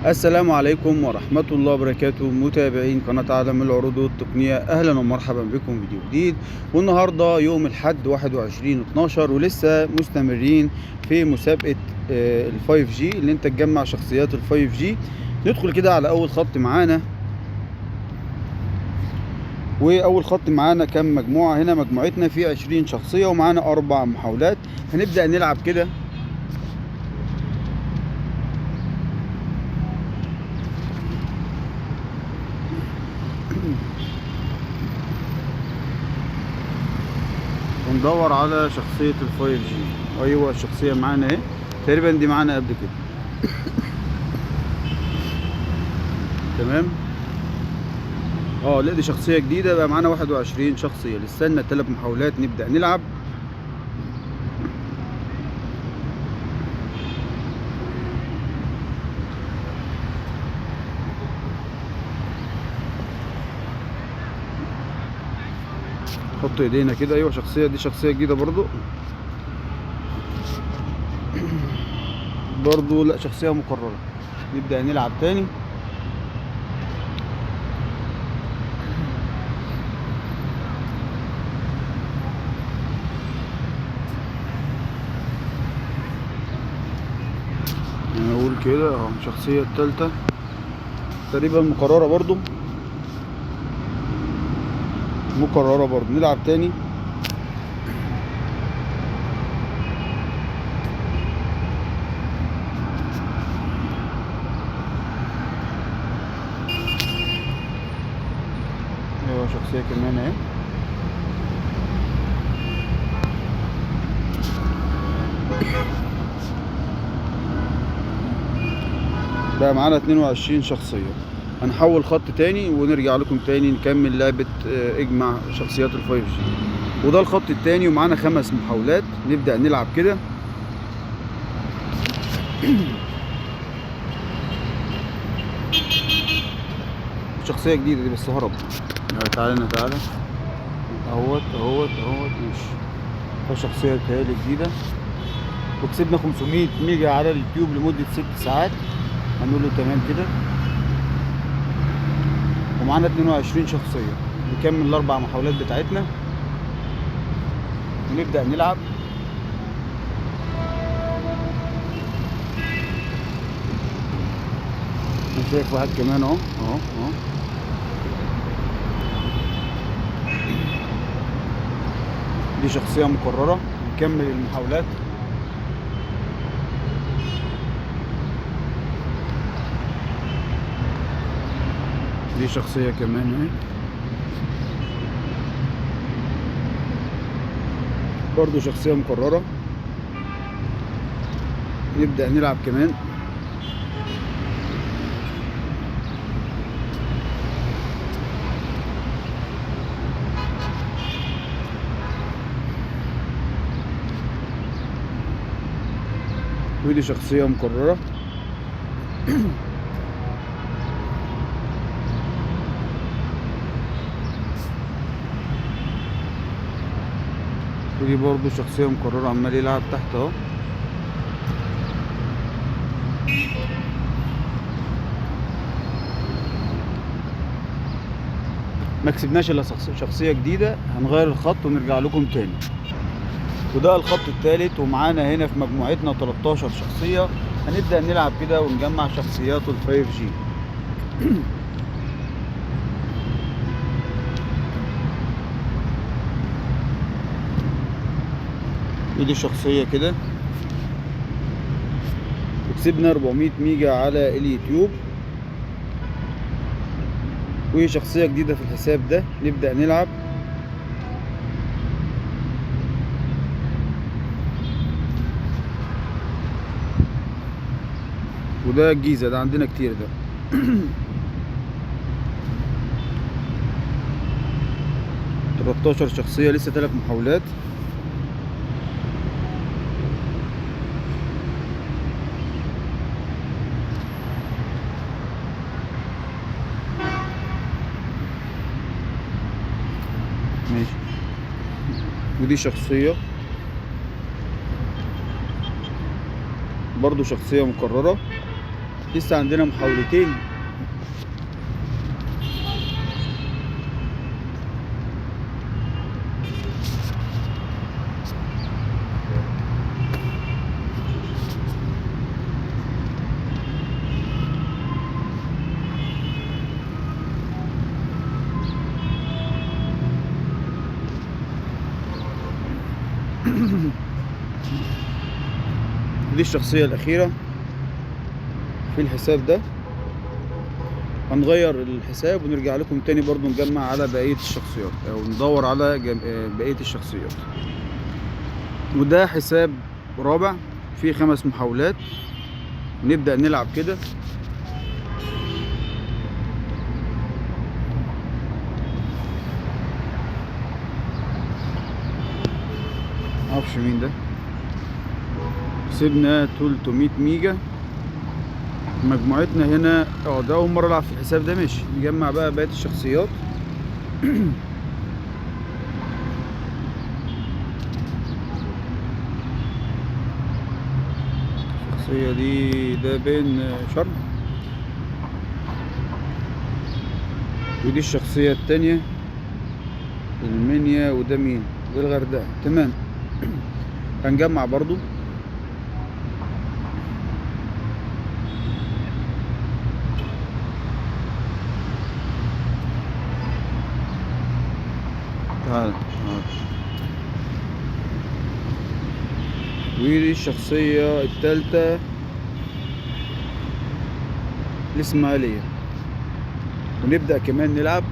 السلام عليكم ورحمة الله وبركاته، متابعين قناة عالم العروض والتقنية، أهلا ومرحبا بكم فيديو جديد. والنهاردة يوم الحد 21/12، ولسه مستمرين في مسابقة ال 5G اللي انت تجمع شخصيات ال 5G. ندخل كده على أول خط معانا، وأول خط معانا كم مجموعة؟ هنا مجموعتنا في 20 شخصية ومعانا 4 محاولات. هنبدأ نلعب كده. وندور على شخصية ال 5G. ايوه الشخصية معانا اهي، تقريبا دي معانا قبل كده. تمام. لا دي شخصية جديدة، بقى معانا 21 شخصية. لسه لنا 3 محاولات، نبدأ نلعب. حط ايدينا كده. ايوه شخصية، دي شخصية جديدة برضو. برضو لا شخصية مكررة. نبدأ نلعب تاني. نقول كده اهو الشخصية التالتة تقريبا مكررة برضو، مكررة برضو. نلعب تاني. ايوه شخصية كمان اهي. بقى معانا 22 شخصية. هنحول خط تاني ونرجع لكم تاني نكمل لعبة اجمع شخصيات ال 5G. وده الخط التاني ومعانا 5 محاولات. نبدأ نلعب كده. شخصية جديدة دي بس هرب. تعالى تعالى اهوت اهوت اهوت. ماشي، ده شخصية بتهيألي جديدة. وكسبنا 500 ميجا على اليوتيوب لمدة 6 ساعات. هنقول له تمام كده. ومعانا 22 شخصية. نكمل ال4 محاولات بتاعتنا ونبدأ نلعب. انا شايف واحد كمان اهو اهو اهو. دي شخصية مكررة. نكمل المحاولات. دي شخصية كمان اهي، برضو شخصية مكررة. نبدأ نلعب كمان. ودي شخصية مكررة. ودي برضو شخصية مكررة، عمال يلعب تحت اهو. ما كسبناش الا شخصية جديدة. هنغير الخط ونرجع لكم تاني. وده الخط الثالث، ومعانا هنا في مجموعتنا 13 شخصية. هنبدأ نلعب كده ونجمع شخصيات ال 5G. ودي شخصية كده. وكسبنا 400 ميجا على اليوتيوب. وشخصية جديدة في الحساب ده. نبدأ نلعب. وده الجيزة، ده عندنا كتير ده. 13 شخصية، لسه 3 محاولات. ماشي. ودي شخصية برضو شخصية مكررة. لسه عندنا محاولتين. دي الشخصية الأخيرة في الحساب ده. هنغير الحساب ونرجع لكم تاني برضو نجمع على بقية الشخصيات أو ندور على بقية الشخصيات. وده حساب رابع فيه 5 محاولات. نبدأ نلعب كده. معرفش مين ده. كسبنا 300 ميجا. مجموعتنا هنا ده اول مرة العب في الحساب ده. ماشي، نجمع بقى بقية الشخصيات. الشخصية دي ده بين شرم، ودي الشخصية التانية المنيا، وده مين؟ ده الغردقه. تمام. هنجمع برضو. تعال ودي الشخصية التالتة الإسماعيلية. ونبدأ كمان نلعب.